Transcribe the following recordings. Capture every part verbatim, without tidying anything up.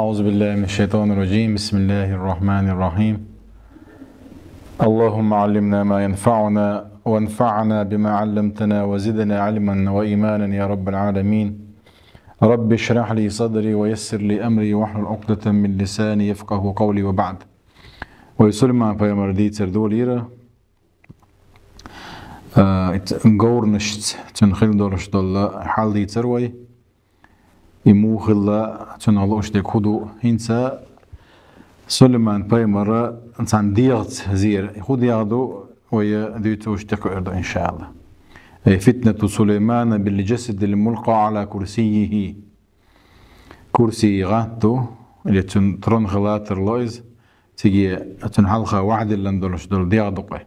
أعوذ بالله من الشيطان الرجيم. بسم الله الرحمن الرحيم. اللهم علمنا ما ينفعنا وانفعنا بما علمتنا وزدنا علما وإيمانا يا رب العالمين. رب اشرح لي صدري ويسر لي أمري واحلل عقدة من لساني يفقهوا قولي وبعد. Вай Сулайман пайхамар дийцар долийра. А, говрнашца цун хила долаш дола хьал дийцар вай. И муха хилла, цунах лууш дерг хӀу ду. ХӀинца Сулайман пайхамара цхьан дегӀаца зийра. ХӀу дегӀ ду, вай дуьйцуш тӀакхоьрда, иншаалла. أي فتنة سليمان بالجسد الملقى على كرسيه. Курси гӀант ду, или цун трон хила тарло иза, цига цун хьалха вахдиллан долаш дола дегӀ ду-кх.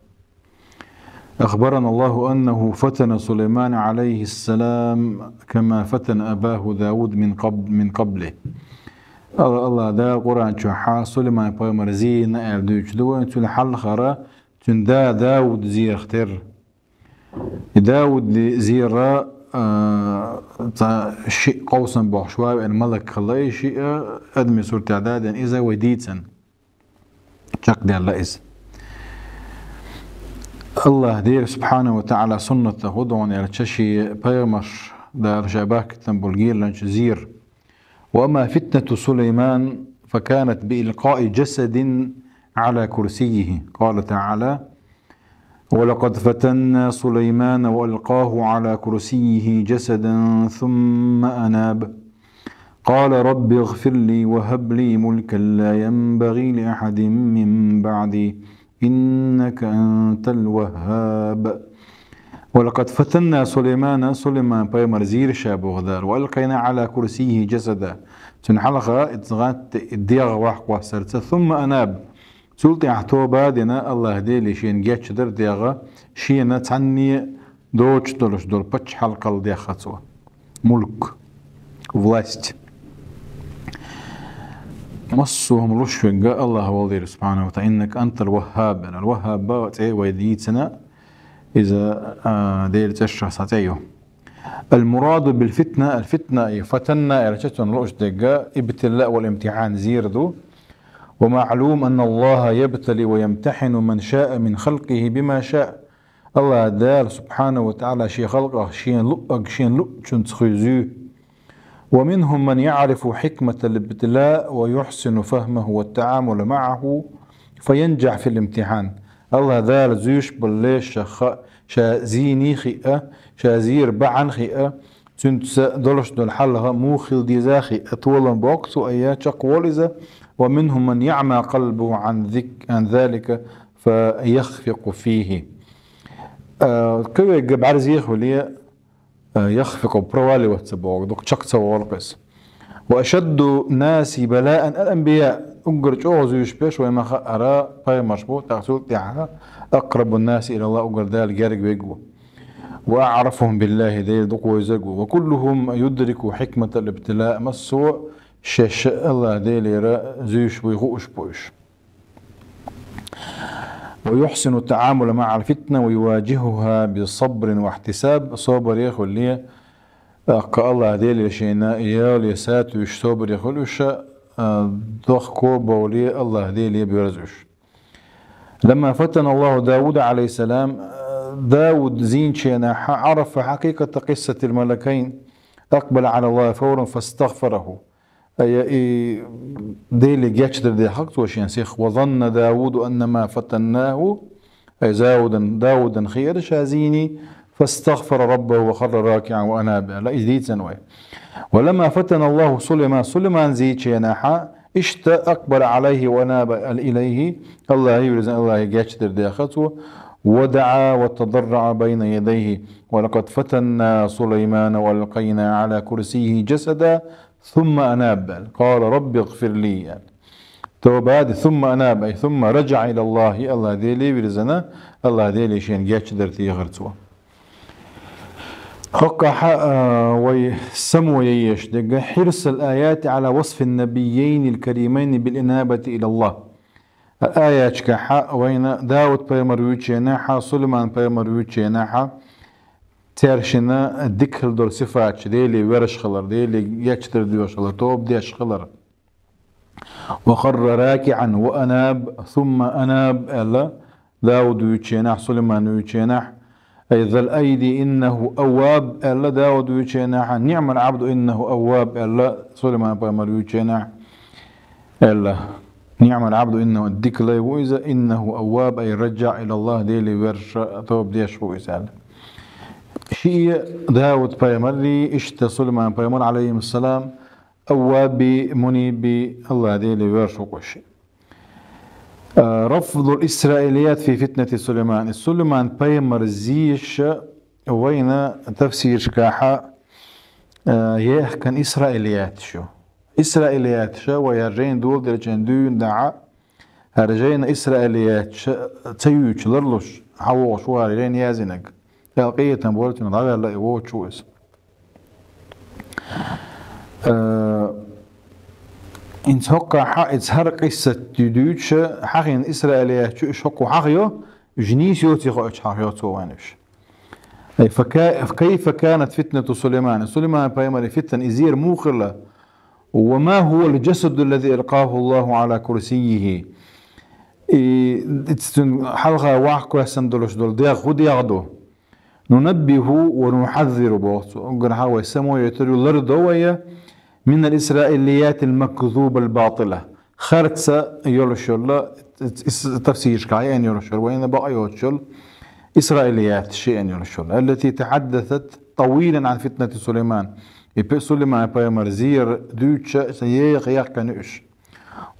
أخبرنا الله أنه فتن سليمان عليه السلام كما فتن أباه داود من قبل، من قبل. Алла, Алла Дала Къуръан чу хьа Сулайман пайхамар зийна аьлла дуьйцуш ду вайна, цул хьалхара цун да Дауд зийрах терра. И Дауд зийра, а, цхьа шиъ къовсам бохуш ваьв аьлла малак хилла, и шиъ адамийн суртехь дадина, иза вай дийцина. Чекхдаьлла иза. Аллаха Дела субхьанаху ва таӀала суннатах хӀу ду аьлча, шен пайхамарш Дала ша бахкийтина болу гӀийланча зийра. وأما فتنة سليمان فكانت بإلقاء جسد على كرسيه. قال تعالى: ولقد فتنا سليمان وألقاه على كرسيه جسدا ثم أناب. قال رب اغفر لي وهب لي ملكا لا ينبغي لأحد من بعدي إنك أنت الوهاب. ولقد فتنا سليمان, Сулайман пайхамар зийра ша боху Дала, وألقينا على كرسيه جسدا. Цуьнан хьалха иза гӀант дегӀ ваха кхоссарца, ثم أناب. Цул тӀаьхьа тоба а дина, Аллаха Деле шена гечдара дегӀ, шена цхьанне доцуш долуш долу пачхьалкх дехха цо. Мулк, власть. Массо а хӀума луш верг Аллах волу Дела субхьанаху ва таӀала, إنك أنت الوهاب. Ал-Ваххаб цӀе вай дийцина, иза, а, Делан цӀерашах цхьа цӀе ю. المراد بالفتنة, الفتنة, и فتنا аьлча цунах лууш дерг ابتلاء والامتحان, зийр ду. ومعلوم أن الله يبتلي ويمتحن من شاء من خلقه بما شاء. Аллах Дала субхьанаху ва таӀала шен халкъах шена луъург шена луъучунца хуьйцу. ومنهم من يعرف حكمة الابتلاء ويحسن فهمه والتعامل معه فينجح في الامتحان. Аллах Дала зуьйш болу лешах ша зийний хиъна, ша зийр бахьана хиъна, цуьнца долуш долу хьал муха хила деза хиъна, толам боккху цо, айя чекхволу иза. ومنهم من يعمى قلبه عن ذك-, عن ذلك فيخفق فيه. А, кхин верг бӀаьрзе хуьлий, а, يخفق, проваливаться боху, дукха чекх ца волу иза. وأشد الناس بلاء الأنبياء. Уггар чӀогӀа зуьйш берш вай ма-хаъара пайхамарш бу, тӀаккха цул тӀаьхьа أقرب الناس إلى الله, уггар Дала герга верг ву. وأعرفهم بالله, Дела дукха вевзарг ву. وكلهم يدرك حكمة الابتلاء, массо а шаьш Аллах Делера зуьйш буй, хууш бу уьш. ويحسن التعامل مع الفتنة ويواجهها بصبر واحتساب. Собаре хуьлий, тӀаккха Аллах Деле шена яле сатуьйсуш собаре хуьлуш, а, дохко бовлий Аллах Деле боьрзуш. لما فتن الله داود عليه السلام, а, Дауд зийначу хенахь, عرف حقيقة قصة الملكين، أقبل على الله فورا فاستغفره. Ай, и Деле гечдар дехира цо шен сих. وظن داود أنما فتناه, ай, Даудан, Даудан хиира ша зийний, فاستغفر ربه وخر راكعا وأناب. Ла иза дийцина вай. ولما فتن الله سليمان, Сулайман зийначу хенахь, иштта أقبل عليه وأناب إليه, Аллахе вирзина, Аллахе гечдар дехира цо. ودعا وتضرع بين يديه. ولقد فتنا سليمان وألقينا على كرسيه جسدا ثم أناب, аьлла. قال رب اغفر لي, аьлла. Тоба а ди, ثم أناب, ай, ثم رجع إلى الله, Аллах Деле вирзина, Аллах Деле шена гечдар дехира цо. ХӀокхахь, а, вай само ян езаш дерг حرص الآيات على وصف النبيين الكريمين بالإنابة إلى الله. Аяташкахь вайна Дауд пайхамар вуьйчу хенахь, Сулайман пайхамар вуьйчу хенахь, цаьршинна дика хила долу сифаташ: Деле верш хилар, Деле гечдар доьшуш хилар, тоба деш хилар. وخر راكعا وأناب ثم أناب, аьлла, Дауд вуьйчу хенахь, Сулайман вуьйчу хенахь, أي ذا الأيدي إنه أواب, аьлла, Дауд вуьйчу хенахь, نعم العبد إنه أواب, аьлла, Сулайман пайхамар вуьйчу хенахь, аьлла, نعم العبد إنه, дика лай ву иза, إنه أواب, أي رجع إلى الله, Деле верзаш, тоба деш ву иза, аьлла. Шиъ Дауд пайхамаррий, иштта Сулайман пайхамар, عليهم السلام, авваби, муниби, Аллах Деле верзаш ву уьш. А, رفض الإسرائيليات في فتنة سليمان. Сулайман пайхамар зийша вайна тафсирашкахьа, а, яхкан исраилияташ ю. Исраилияташ вай хӀара жайна доладелча дуьйна дӀа, хӀара жайна исраилияташ ца юьйцуш ларлуш, хьавогӀуш ву хӀара жайна яздинарг. Дала къинхетам бойла цунна, дӀаваьлла и, воцуш ву иза. Э, хӀинца хӀокхахьа иза хӀара къиссат дуьйцуш, хьахийна исраилияташ ю, уьш хӀокхо хьахайо, уьш нийса йоций хоуьйтуш хьахайо цо вайна уьш. أي فكا-، كيف كانت فتنة سليمان؟ Сулайман пайхамаран фитна изера муха хилла? وما هو الجسد الذي ألقاه الله على كرسيه؟ И, и цуьнан хьалха вахкоьссина долуш долу дегӀ хӀун дегӀ ду? ننبه ونحذر, боху цо. Уггар хьалха вай самавойтур ю, лардо вай, من الإسرائيليات المكذوبة الباطلة. Харц йолуш йолу, ис-, тафсирашкахь еана йолуш йолу, вайна бакъ йоцуш йолу исраилияташ еана йолуш йолу. التي تحدثت طويلا عن فتنة سليمان. И пе-, Сулайман пайхамар зер дуьйцуш, сан еха яхкана уьш.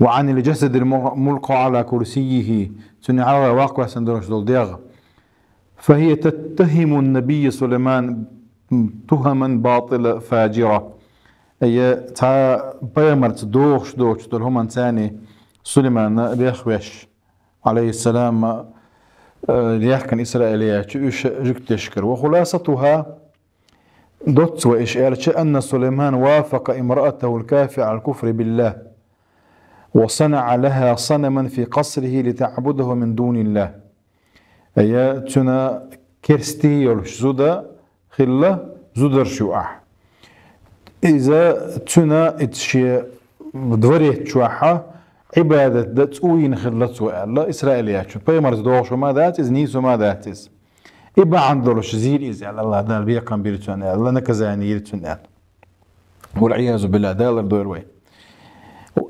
وعن الجسد الملقى على كرسيه. Цуьнан хьалха вахкоьссина долуш долу дегӀ. فهي تتهم النبي سليمان تهما باطلة فاجرة. Ай, цхьа пайхамарца догӀуш доцуш долу хӀуманца Сулайманна бехвеш, алейхиссалам, э, яхкана исраилияташ ю уьш жуьгташкара. وخلاصتها, доцца вай иша аьлча, أن سليمان وافق امرأته الكافرة على الكفر بالله وصنع لها صنما في قصره لتعبده من دون الله. Ай, цуьнан керста йолуш зуда хилла, зударша ю ахь. Иза цуьнан, иза шен дворец чохь Ӏибадат дан цӀу йина хилла цо аьлла, исраилияташ ю. Пайхамарца догӀуш хӀума дац иза, нийса хӀума дац иза. И бахьана долуш зийра иза аьлла, Аллах Дала бекхам бира цунна аьлла, наказание йира цунна аьлла. والعياذ بالله, Дала лардойла вай.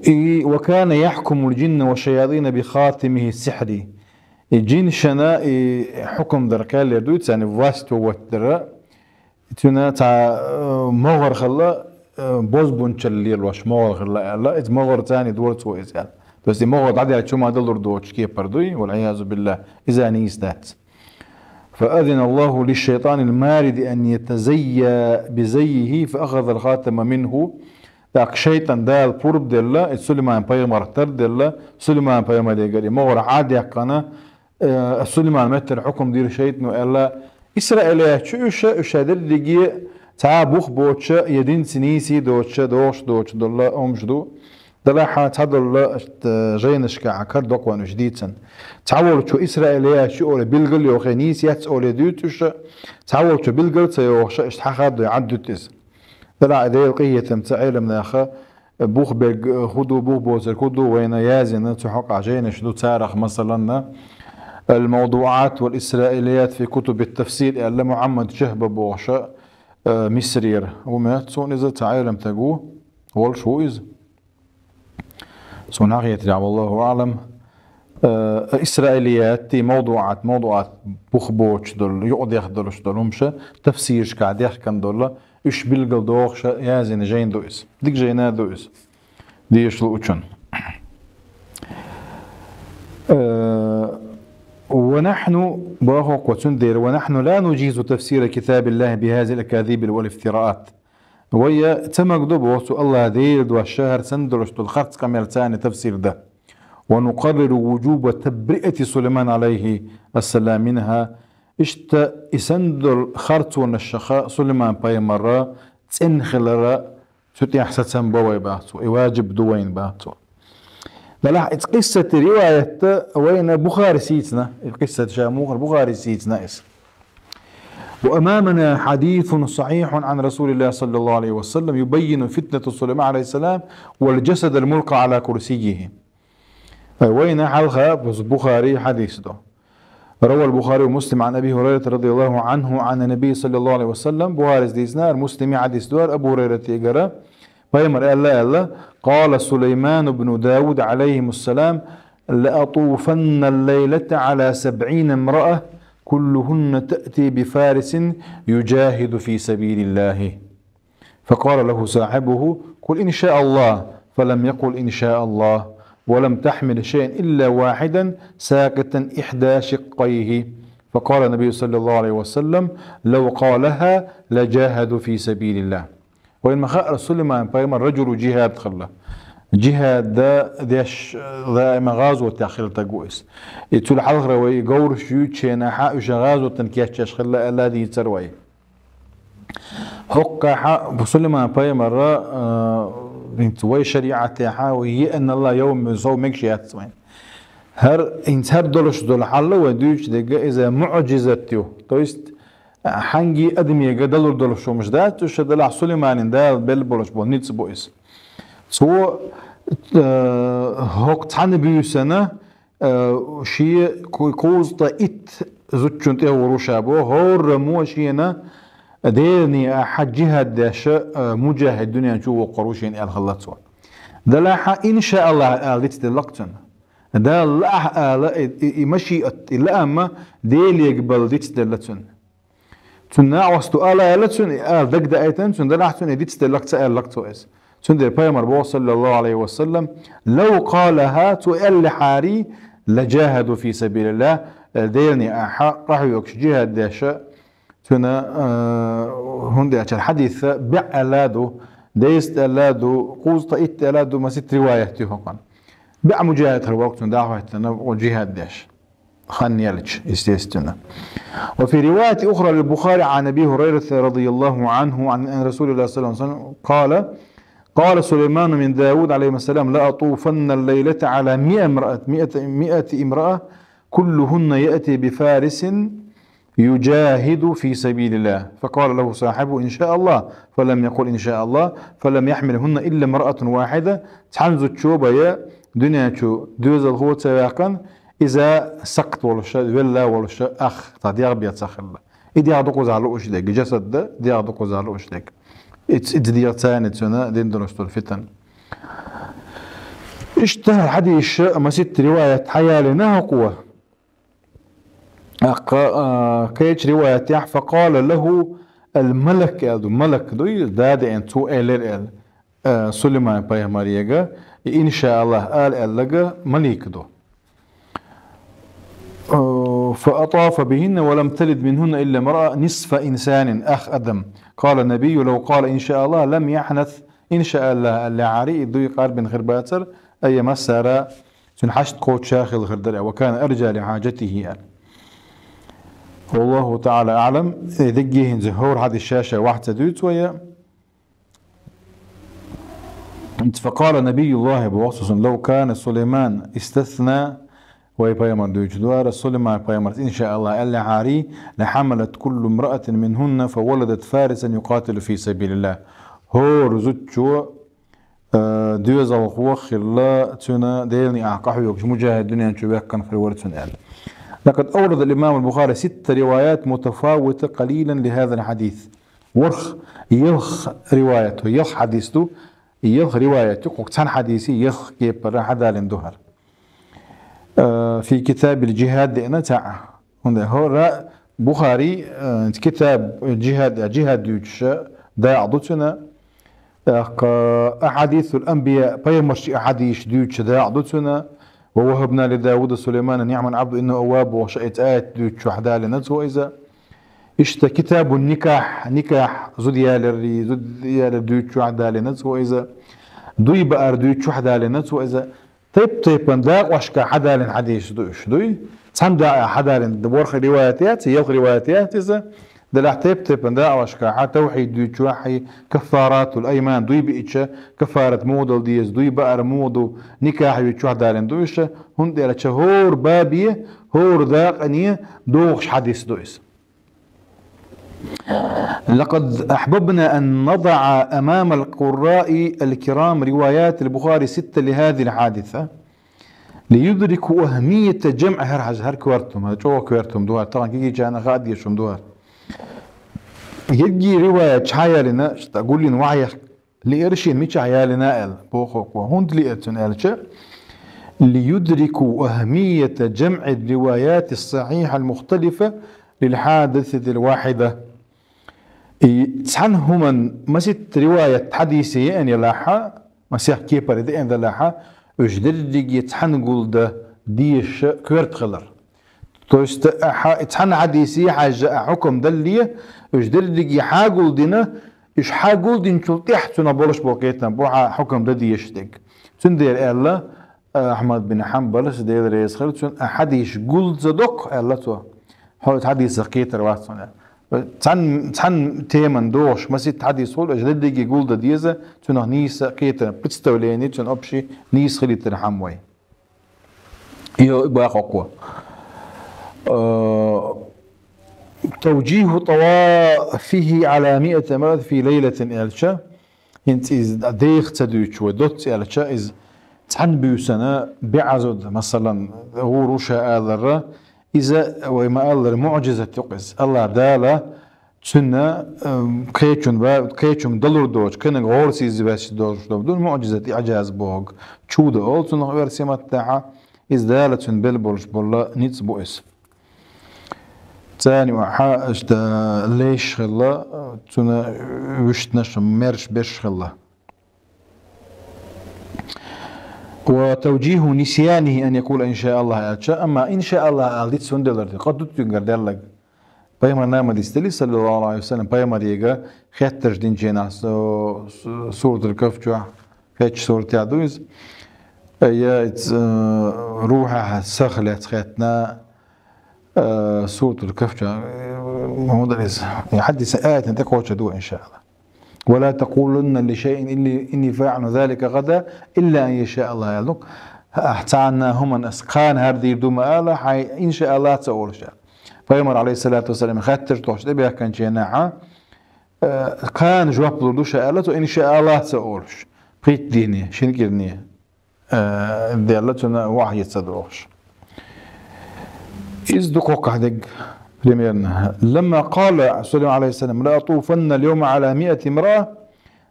И, وكان يحكم الجن والشياطين بخاتمه السحري. И жинашна и хьукам дар кхел яр дуьйцу, царна власть вовттар, цуьнан цхьа, э, могӀар хилла, э, бозбунчалла лелош могӀар хилла аьлла, иза могӀар царна дора цо иза аьлла. То есть и могӀар дӀадаьлча хӀума далур доцуш кепара дуй, والعياذ بالله, иза нийса дац. فأذن الله للشيطان المارد أن يتزيى بزيه فأخذ الخاتم منه. ТӀаккха шайтӀан Дала пурба делла, и Сулайман пайхамар тарделла, Сулайман пайхамарегара и могӀар Ӏадехкана, э, Сулайман меттара хьукам дира шайтӀано аьлла, исраилияташ ю уьш, уьш дерриге цхьа бух боцуш, я динца нийса доцуш, догӀуш доцуш долу хӀумаш ду. Делахь цхьадолу, иштта, жайнашкахь кара доккха ван уьш дийцина. Цхьаволчо исраилияташ ю олий билгал йохий, нийса яц олий дуьйцу уьш, цхьаволчо билгал ца йохуш, иштта хьахадо Ӏаддуьту иза. Делахь Делан къинхетамца Ӏеламнаха бух берг хӀун ду, бух боцург хӀун ду вайна яздина, цу хьокъехь жайнаш ду, царах, масалан, الموضوعات والإسرائيليات في كتب التفسير аьлла, Мухьаммад Шахба бохуш, э, Мисрера. Ву моьтту суна иза, цхьа Ӏеламстаг ву, волуш ву иза. Суна хетарехь, والله أعلم, э, исраилият, мавдуӀат, мавдуӀат бух боцуш долу, юкъадехна долуш долу хӀумаш, тафсирашкахь дехкана долу, уьш билгал дохуш яздина жайна ду иза. Дика жайна ду иза. Дезаш луучун. Э, ونحن, боху-кх цундела, ونحن لا نجيز تفسير كتاب الله بهذه الأكاذيب والافتراءات. Вай ца магадо, боху цо, Аллах Делан дош хӀара санна долуш долу харц къамелца тафсир дан. ونقرر وجوب تبرئة سليمان عليه السلام منها. Иштта и санна долу харцонашха Сулайман пайхамар цӀена хилар, цу тӀехь сацам бан вай, боху цо, и важиб ду вайна, боху цо. Делахь иза къиссат, риваят вайна Бухарис йийцина, и къиссат ша муха, Бухарис йийцина иза. وأمامنا حديث صحيح عن رسول الله صلى الله عليه وسلم يبين فتنة سليمان عليه السلام والجسد الملقى على كرسيه. Ай, вайна хьалха бус Бухари хьадис ду. روى البخاري ومسلم عن أبي هريرة رضي الله عنه عن النبي صلى الله عليه وسلم. Бухарис дийцинар, Муслима хьадис дуар Абу Хурайратагара. Пайхамар аьлла, аьлла: قال سليمان بن داود عليهم السلام: لأطوفن الليلة على سبعين امرأة كلهن تأتي بفارس يجاهد في سبيل الله. فقال له صاحبه: قل إن شاء الله. فلم يقل إن شاء الله، ولم تحمل شيئا إلا واحدا ساقطا إحدى شقيه. فقال النبي صلى الله عليه وسلم: لو قالها لجاهدوا في سبيل الله. Вайна ма хаъара, Сулайман пайхамар رجل جهاد хилла. Джихад деш, даима гӀазоте хилла стаг ва из. И цул хьалхара вай говраш ювцача хана уж гӀазоте кийчъяь хилла аьнна дийцар вай. ХӀокхахьа Сулайман пайхамара, а, хӀинца вай шариӀатехьа, вай йиъаннал йовма сов мегаш яц вайна. ХӀара, хӀинца хӀара долаш дола хьал вай дуьйцуш дерг из муӀжизат ю. То есть, а, хьанга а адамега далур долаш хӀумаш дац, уж далахь Сулаймана Дала белла болаш бола ницкъ ба из. Цо, а, хӀокху цхьана буьйсанна, а, шен кху-, кхузткъа итт зудчунна тӀехьа вур ва ша боху, хӀораммо шена Делан некъахьа джихад деш, а, муджахӀид дуьнен чу воккхур ву шена аьлла хилла цо. Делахь а, иншааллахӀ, ала дицделла-кх цунна. Дала лаахь ала, и, и, и машиат, и лаам Делега бала дицделла цунна. Цунна накъосту ала аьлла цунна, и ала дагадаийтина цунна, делахь цунна и дицделла-кх, ца аьлла-кх цо иза. Цундела пайхамар боху, саллаллаху Ӏалайхи ва саллам: «Лав къалахӀа», цо аьллехьарий, «ладжахӀаду фи сабилиллахӀ», Делан некъахьа къахьоьгуш, джихад деш, цуьнан, а, хӀунда аьлча хьадиса бӀе аьлла ду, дезткъа аьлла ду, кхузткъа итт аьлла ду, масийтта риваят ю хӀокхуьнан. БӀе муджахӀид хир вара-кх цунна дӀахӀоьттина, ва джихад деш. Хан елча, естественно. وفي رواية أخرى للبخاري عن أبي هريرة رضي الله عنه عن، عن رسول الله صلى الله عليه وسلم قال: قال سليمان من داود عليه السلام: «لأطوفن الليلة على مئة امرأة، مئة، مئة امرأة، كلهن يأتي بفارس يجاهد في سبيل الله». فقال له صاحبه: «إن شاء الله». فلم يقل: «إن شاء الله». فلم يحملهن إلا امرأة واحدة. Цхьана зудчо бен дуьнен чу доьзалхо ца ваьккхина, иза сакхт волуш, велла волуш ах, цхьа дегӀ бен ца хилла. И дегӀ ду кхузахь лууш дерг, джасад ду, дегӀ ду кхузахь лууш дерг. Иц-, иза дегӀ царна цуьнан дина долуш долу фитан. Иштта хьадисаш масийтта риваят хьаялийна хӀокхо. ТӀаккха, а, кхечу риваятехь: «فقال له الملك», аьлла ду, малак дуй, да деана, цо элира аьлла. Э, Сулайман-пайхамарега, и, иншааллахӀ, ала аьлларг малик ду. Э, «فأطاف بهن ولم تلد منهن إلا امرأة نصف إنسان», ах адам. «قال النبي: لو قال إن شاء الله لم يحنث». ИншааллахӀ аьллехьарий, и дуй къарбина хир бацара, айя массара цуьнан хьашт кхочуш хилла хир дара, «وكان أرجى لحاجته», аьлла. والله تعالى أعلم. Э, дегге хӀинца хӀора хьадис ша-ша вахь ца дуьйцу вай. فقال نبي الله, боху цо, لو كان سليمان استثنى, вай пайхамар дуьйцуш дара, Сулайман-пайхамарца, иншааллахӀ, аьллехьарий, «لحملت كل امرأة منهن فولدت فارسا يقاتل في سبيل الله». ХӀора зудчо, э, доьзалхо хилла цуьнан, Делан некъахь къахьоьгуш, муджахӀид дуьнен чу ваьккхина хир вара цуьнан аьлла. لقد أورد الإمام البخاري ست روايات متفاوتة قليلا لهذا الحديث. ВорхӀ, ялх риваят ду, ялх хьадис ду, ялх риваят ю, кху цхьана хьадисе ялх кепара хьадалийна ду хӀара. Э, «في كتاب الجهاد» деана цхьаъ. ХӀунда хӀора Бухари, э, китаб джихад, джихад дуьйцуш дакъа ду цуьнан. ТӀаккха «أحاديث الأنبياء», пайхамаршкахь хьадисаш дуьйцуш дакъа ду цуьнан. «ووهبنا لداود سليمان نعم العبد إنه أواب» бохуш, и цхьа аят дуьйцуш хьадалийна цо иза. Иштта «كتاب النكاح», никахь, зуда яларий, зуда ялар дуьйцуш хьадалийна цо иза. Дуй баар дуьйцуш хьадалийна цо иза. Тайп-тайпана дакъошкахь хьадалийна хьадисаш ду уьш, дуй? Цхьана дакъа хьадалийна, ворхӀ риваят яц, ялх риваят яц иза. Делахь тайп-тайпана дакъошкахь, тавхьид дуьйцуш, каффаратул айман, дуй биъча каффарат муха дала деза, дуй баар муха ду, никахь юьйцуш хьадалийна ду уьш, хӀунда аьлча хӀора бабе, хӀора дакъане догӀуш хьадис ду иза. لقد أحببنا أن نضع أمام القراء الكرام روايات البخاري ستة لهذه الحادثة، ليدركوا أهمية جمع هر حاجة، هر كوارتم، هر جو كوارتم دوار، طبعًا كي جانا غادي شم دوار. يجي رواية شايلنا، شتا قول لنا وعي لإرشين مش عيالنا ال، بوخو، وهند لإرتن ال شا، ليدركوا أهمية جمع الروايات الصحيحة المختلفة للحادثة الواحدة. И цхьан хӀуман масит риваят хьадисий ян ялахьа, масех кепара да ян далахьа, уж дерриге цхьан гулда дийша коьрта хилар. То есть, а, хьа-, цхьан хьадисий хьажа а хьукам далле, уж дерриге хьагулдина, уж хьагулдинчул тӀехь цунах болаш бо кхетам, бо хьа хьукам да дийша дег. Цундела аьлла, Ахьмад бин Хьанбалас, Дела реза хила цунна, а хьадис гулда ца доккху, аьлла цо. Хьо хьадисах кхетар вац хьуна. Цхьан, цхьан теман дохуш, масит хьадис хула, аша дерриге гулда деза, цунах нийса кхетар, представление, цунна общий нийса хилийтар хьамвай. Йо, бахокко. Э, توجيه طوافه على مائة امرأة في ليلة аьлча, хӀинца иза деха ца дуьйцуш вай доцца аьлча, иза цхьана буьйсана беӀазуд, масалан, гӀур ву ша аларра, иза вай ма-аллара муӀжизат юкъ иза. Аллах Дала цунна, эм, кхечун ба-, кхечун далур доцу, кхинаг гӀорасиз ваьсча долуш дов ду, муӀжизат, иӀжаз боху. Чуда олу цунах оьрсийн маттахьа, иза Дала цунна бел болуш болла ницкъ бу иза. Царна юкъахь иштта леш хилла, цуьнан вуьшта мерш берш хилла. وتوجيه نسيانه أن يقول إن شاء الله аьлча, амма إن شاء الله ала диц хӀунда делар, къа ду цуьнгара деллаг. Пайхамарна ма дистали, саллаллаху алейхи ва саллям, пайхамарига хеттарш динчу хенахь, су-, су-, Суратул Кахф чохь, кхечу суратехь ду иза. Я иза, э, рухьехь сах лаьцна хеттина, э, Суратул Кахф чохь, э, хӀун дара иза? Я хьадис аятан тӀекхочур ду, иншаалла. ولا تقولن لشيء إني، إني فاعل ذلك غدا إلا أن يشاء الله аьлла. Ахь цхьанна хӀуманна ас кхана хӀара дийр ду ма ала, хьайн иншаалла ца олуш. Пайхамар, алейхиссалату вассалам, хаттарш тохуш тӀебехканчу хенахьа, э, кхана жоп лур ду ша аьлла, цо иншаалла ца олуш. Пхийтта дийне, шина кӀирне, э, делла цунна вахьйица дохуш. Иза ду кхоккхахь дерг, примерно. لما قال سليمان عليه السلام: لأطوفن اليوم على مائة امرأة,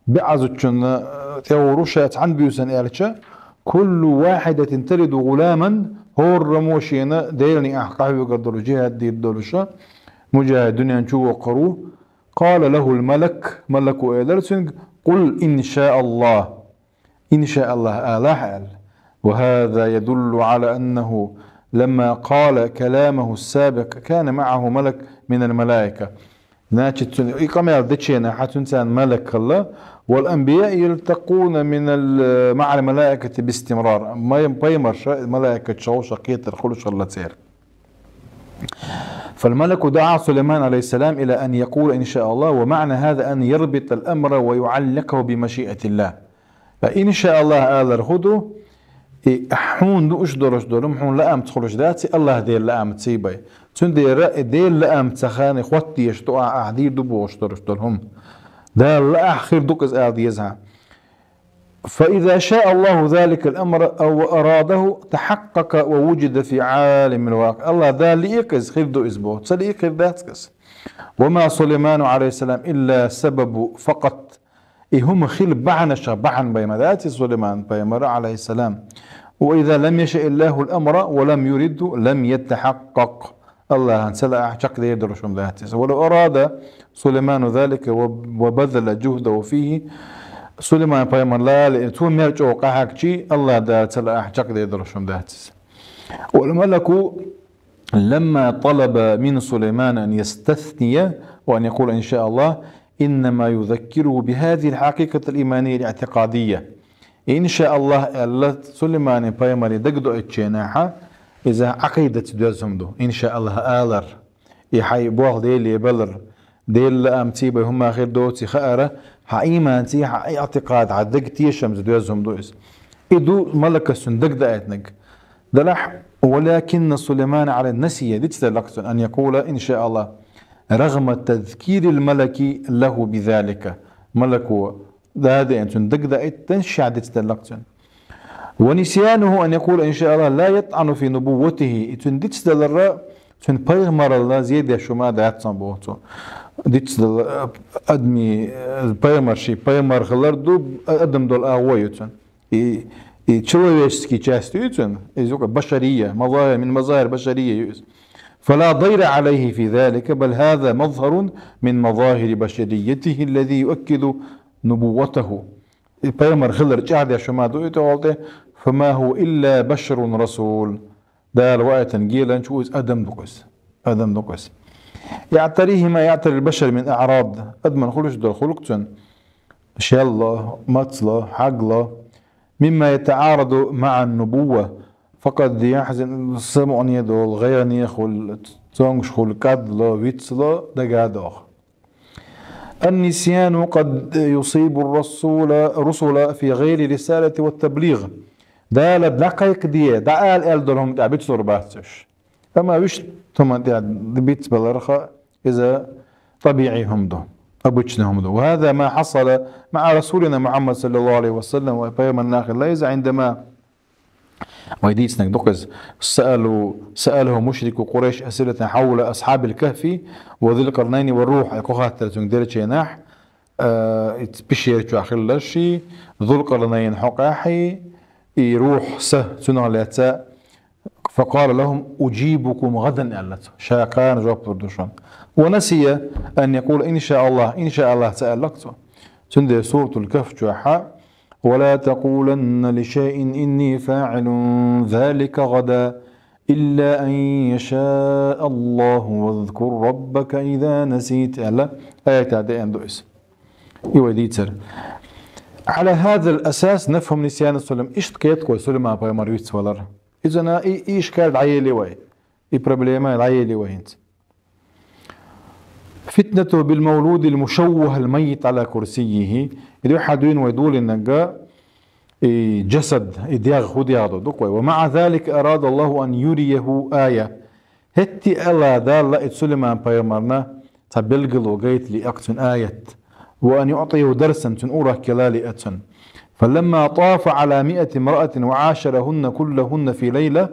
беӀазучунна, э, тӀе гӀур ву ша цхьана буьйсана аьлча, كل واحدة تلد غلاما, хӀораммо шена Делан некъахь къахьоьгур долу, жихӀад дийр долуша, мужахӀид дуьнен чу воккхур ву. قال له الملك, малако элира цуьнга: قل إن شاء الله. Иншааллах алахь аьлла. وهذا يدل على أنه لما قال كلامه السابق كان معه ملك من الملائكة. Значит, цуьнан и къамел дечу хенахь цуьнан царна малак хилла, والأنبياء يلتقون من ال-، مع الملائكة باستمرار. Май-, пайхамарша малаикаша хьовша кхетар хуьлуш хилла церан. فالملك دعا سليمان عليه السلام إلى أن يقول إن شاء الله، ومعنى هذا أن يربط الأمر ويعلقه بمشيئة الله. Ткъа иншааллах алар хӀун ду? И хьуна дууш долуш долу, хьуна лаамца хуьлуш дац и, Аллах Делан лаамца бай. Цундела и Делан лаамца хана хӀотта дезаш ду ахь, ахь дийр ду бохуш долуш долу хӀума. Дала лаахь хир ду-кх иза ала деза хьан. فإذا شاء الله ذلك الأمر أو أراده تحقق ووجد في عالم الواقع. Аллах Дала лиъ-кх иза, хир ду иза боху. Ца лиъ-кх, хир дац-кх иза. وما سليمان عليه السلام إلا سبب فقط. И хӀума хила бахьанашах бахьана бай ма дац и Сулайман пайхамар, алейхиссалам. وإذا لم يشأ الله الأمر ولم يرده لم يتحقق. Аллахьан ца лаахь, чекхдер долуш хӀума дац иза. ولو أراد سليمان ذلك وبذل جهده فيه. Сулайман пайхамар лала, цо мел чӀогӀа къахьегчий, Аллах Дала ца лаахь, чекхдер долуш хӀума дац иза. والملك لما طلب من سليمان أن يستثني وأن يقول إن شاء الله، إنما يذكره بهذه الحقيقة الإيمانية الاعتقادية. Иншааллах аьлла, Сулайман пайхамаре дагадоуьйтучу хенахьа, иза Ӏакъидаца доьзна хӀума ду. Иншааллах алар, и хьайн болх Деле балар, Делан лаамца бай хӀума хир доций хаара, хьан ийманций, хьан иътикъад, хьан дага тешамца доьзна хӀума ду иза. И ду малакас цунна дагадаийтинарг. Делахь, ولكن سليمان عليه نسي, дицделла-кх цунна, أن يقول إن شاء الله. رغم تذكير الملك له بذلك. Малако дӀадаьнна цунна дагадоуьйтуш, ша дицделла-кх цунна. ونسيانه أن يقول إن شاء الله لا يطعن في نبوته. И цунна дицдалар цун пайхамаралла зе деш хӀума дац цунна, боху цо. Дицдала, э, адамий, э, пайхамар ший пайхамар хилар ду, э, адам долу агӀо ю цунна. И, и человеческий часть ю цуьнан, иза юкъа башария, мазахир, мин мазахир башария ю иза. فلا ضير عليه في ذلك، بل هذا مظهر من مظاهر بشريته الذي يؤكد نبوته. И пайхамар хилар чӀагӀдеш хӀума ду и тӀехула тӀе, فما هو إلا بشر رسول. Дала ваийтина геланча ву иза, адам ду-кх иза. Адам ду-кх иза. يعتريه ما يعتري البشر من أعراض. Адамна хуьлуш долу хуьлу-кх цуьнан, шелла, мацла, хьагла, مما يتعارض مع النبوة، فقد يحزن, самукъане долу, гӀайгӀане хуьлу, цомгуш хуьлу, кӀадло, вицло, дага а доху. النسيان قد يصيب الرسول، الرسل في غير الرسالة والتبليغ. Дала дӀакхайкхаде, дӀаала аьлла долу хӀума тӀехь бицлур бац уьш. Амма вуьшта хӀуманна тӀехь бицбаларх иза тӀабиӀи хӀума ду, обычный хӀума ду. وهذا ما حصل مع رسولنا محمد صلى الله عليه وسلم, вайн пайхамарна хилла иза, عندما, вай дийцинарг ду-кх иза, سألوا، سأله مشركو قريش أسئلة حول أصحاب الكهف وذي القرنين والروح, и кхо хаттар цуьнга деллачу хенахь, а, и пещера чохь хилларш, Зулкъарнайн хьокъехь, и Рухь са цунах лаьцна, فقال لهم: أجيبكم غدا, аьлла цо. Ша кхана жоп лур ду шуна. ونسي أن يقول: إن شاء الله, иншааллахӀ ца аьлла-кх цо. Цундела Суратул Кахф чохь: ولا تقولن لشيء إني فاعل ذلك غدا إلا أن يشاء الله واذكر ربك إذا نسيت, аьлла, аят деана ду иза. И вай дийцар. على هذا الأساس نفهم نسيان سليمان. Иштта кхетта вай Сулайман пайхамар вицвалар. Иза и, и ишкал дӀаели вай. И проблема дӀаели вай хӀинца. فتنته بالمولود المشوه الميت على كرسيه. И дуьхьа дуьйна вай долийнарг, и джасад, и дегӀ хӀун дегӀ ду, ду-кх вай. ومع ذلك أراد الله أن يريه آية. ХӀетте а Дала и Сулайман пайхамарна цхьа билгало гайтале а цунна, аят. وأن يعطيه درسا, цунна урок ялале а цунна. فلما طاف على مائة امرأة وعاشرهن كلهن في ليلة,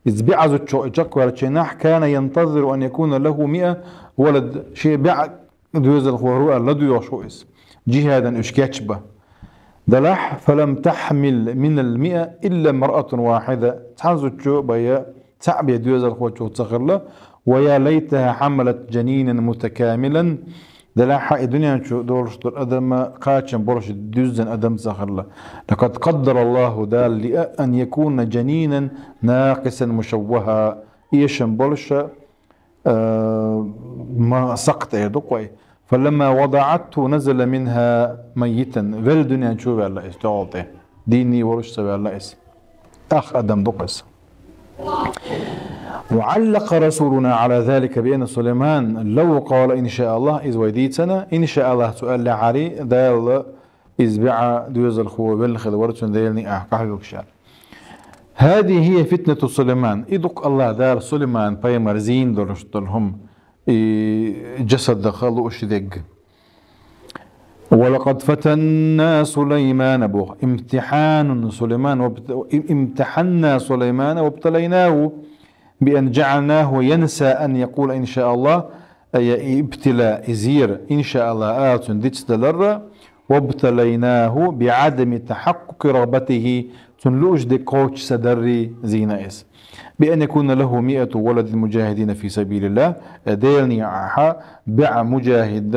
иза бӀоззачу и чекхваьллачу хенахь, كان ينتظر أن يكون له مائة ولد, шен бӀозза доьзалхо хир ву аьлла ладоьгӀуш ву иза, джихӀадан уьш кечбан. Делахь, فلم تحمل من المائة إلا امرأة واحدة, цхьана зудчо бен, цхьаъ бен доьзалхочух ца хилла, ويا ليتها حملت جنينا متكاملا, делахь и дуьнен чу долуш долу адам кхачам болуш дуьззина адам ца хилла. لقد قدر الله, Дала лиъна, أن يكون جنينا ناقصا مشوها, эшам болуш, а, ма-, сакхт эр ду-кх вай. فلما وضعته نزل منها ميتا, велла дуьнен чу ваьлла иза тӀехула тӀе. Дийна волуш ца ваьлла иза. Ах адам ду-кх иза. وعلق رسولنا على ذلك بأن سليمان لو قال إن شاء الله, иза вай дийцина, иншааллахӀ цо аьллехьара, Дала иза бӀозза доьзалхо велла хилла вара, цуьнан Делан некъахь къахьоьгуш аьлла. هذه هي فتنة سليمان. И ду-кх АллахӀ Дала Сулайман пайхамар зийна долуш долу хӀума, и джасадах лууш дерг. ولقد فتنا سليمان, боху, امتحان سليمان وابت-، امتحنا سليمان وابتليناه بأن جعلناه ينسى أن يقول إن شاء الله, ай, и ибтила, и зер, иншааллахӀ, ала цунна дицдалар, وابتليناه بعدم تحقق رغبته, цунна лууш дерг кхочуш ца дарра зийна иза. بأن يكون له مائة ولد مجاهدين في سبيل الله, Делан некъахь бӀозза муджахӀид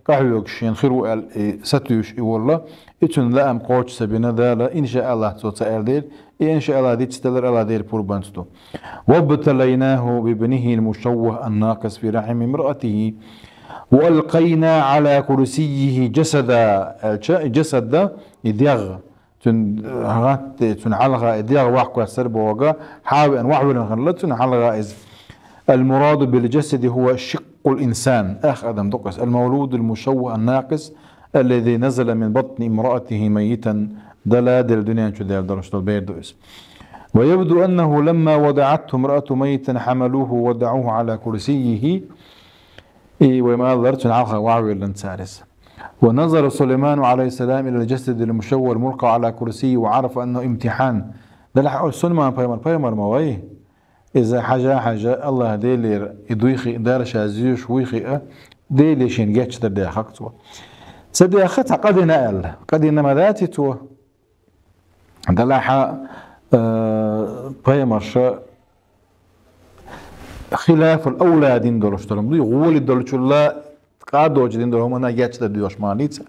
къахьоьгуш шена хир ву аьлла, и сатуьйсуш и волла, и цуьнан лаам кхочуш ца бина Дала, иншааллахӀ цо ца аьлла дела, и иншааллахӀ дицдалар АллахӀ Делан пурбанца ду. وابتليناه بابنه المشوه الناقص في رحم امرأته وألقينا على كرسيه جسدا, аьлча, и джасад, и дегӀ, цуьнан, э, гӀатта, цуьнан хьалха и дегӀ ваккха ваьссара боху, хьа а веана, вахьа вина хилла цуьнан хьалха иза. المراد بالجسد هو شق الإنسان, ах адам ду-кх иза. المولود المشوه الناقص الذي نزل من بطن امرأته ميتا, Дала делла дуьнен чу даьлла долуш долу бер ду иза. ويبدو أنه لما وضعته امرأته ميتا حملوه ووضعوه على كرسيه. И вай ма аллара, цун хьалха ваьвеллан царис. ونظر سليمان عليه السلام إلى الجسد المشوه الملقى على كرسيه وعرف أنه امتحان. Делахь Сулайман пайхамар, пайхамар ма вай. Иза хьажа-хьажа, Аллахь Делера и дуй хи, дарша зуьйш вуй хи а, Деле шен гечдар дехак цо. Ца деха цхьа къа дина аьлла. Къа дина ма дац цо. Делахь, э, пайхамарша خلاف الأولى дин долуш долу, дуй, гӀоли долчулла къа доцу дин долу хӀуманна гечдар доьхуш ма лийцара.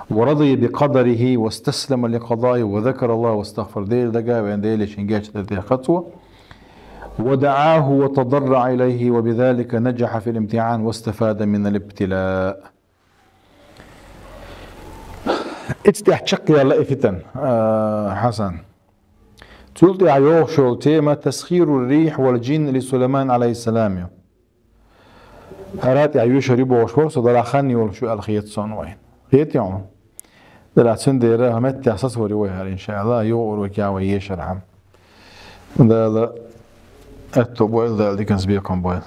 ورضي بقدره واستسلم لقضائه وذكر الله واستغفر. Дела дага вен, Деле шен гечдар дехка цо. ودعاه وتضرع إليه وبذلك نجح في الامتحان واستفاد من الابتلاء. Иштта тӀехь чекхъяьлла и фитан, а, Хьасан. Цул тӀаьхьа йогӀуш йолу тема تسخير الريح والجن لسليمان عليه السلام ю. ХӀара тӀехь юьшур ю бохуш вара со, делахь хан йолуш ю аьлла хета суна вайн. Хетий хьуна? Делахь цундела хӀара меттехь сацавар ю вай хӀара, иншаАллахӀ, юха урокехь вай ешархьама. Дала аьтто бойла, Дала диканца бекхам бойла.